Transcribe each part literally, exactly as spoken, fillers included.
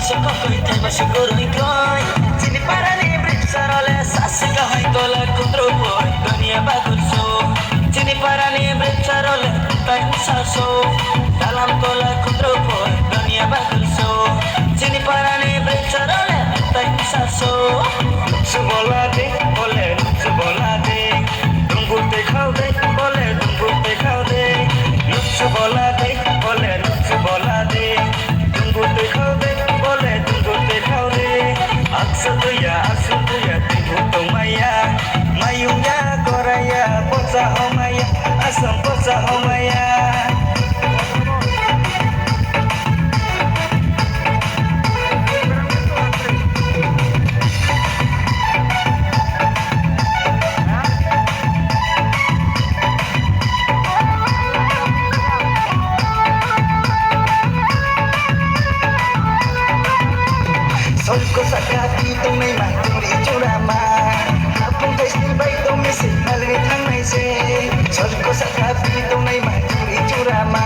Sokoi thai ma sukuroi koi. Chini parani bwrwi bwsarole sasi kahai tola kundro koi. Dunia bagur so. Chini parani bwrwi bwsarole tai sa so. Dalam tola kundro koi. Dunia bagur so. Chini parani bwrwi bwsarole tai sa so. Luksu bola de, bole luksu bola de. Dungu te khau de, bole dungu te khau de. Luksu bola de, bole luksu bola de. Dungu te khau de, bole dungu te khau de. Aksa tuya, asu tuya, tibu tongmaya. Mayung ya, koraya, posa homaya, asam posa homaya. Sorgo saka pi tongnai ma turi churama. Hapung taisni bai tongni se malni thangnai se. Sorgo saka pi tongnai ma turi churama.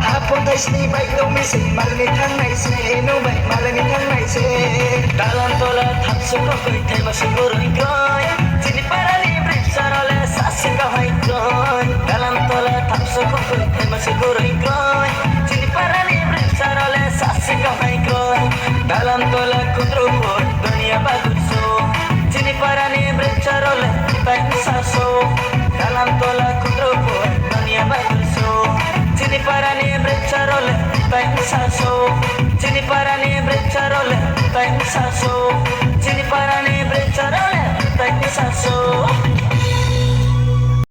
Hapung taisni bai tongni se malni thangnai se. Nung bai malni thangnai se. Dalam tola thapsu kokoi thai ma sukuroi koi. Chini parani bwrwi bwsarole sasi kahai koi. Dalam tola thapsu kokoi thai ma sukuroi koi. Chini parani bwrwi bwsarole sasi kahai koi. Dalam tola kundro koi. Dunia bagur so. Chini parani bwrwi bwsarole tai sa so. Dalam tola kundro koi. Dunia bagur so. Chini parani bwrwi bwsarole tai sa so. Chini parani bwrwi bwsarole tai sa so. Chini parani bwrwi bwsarole tai sa so.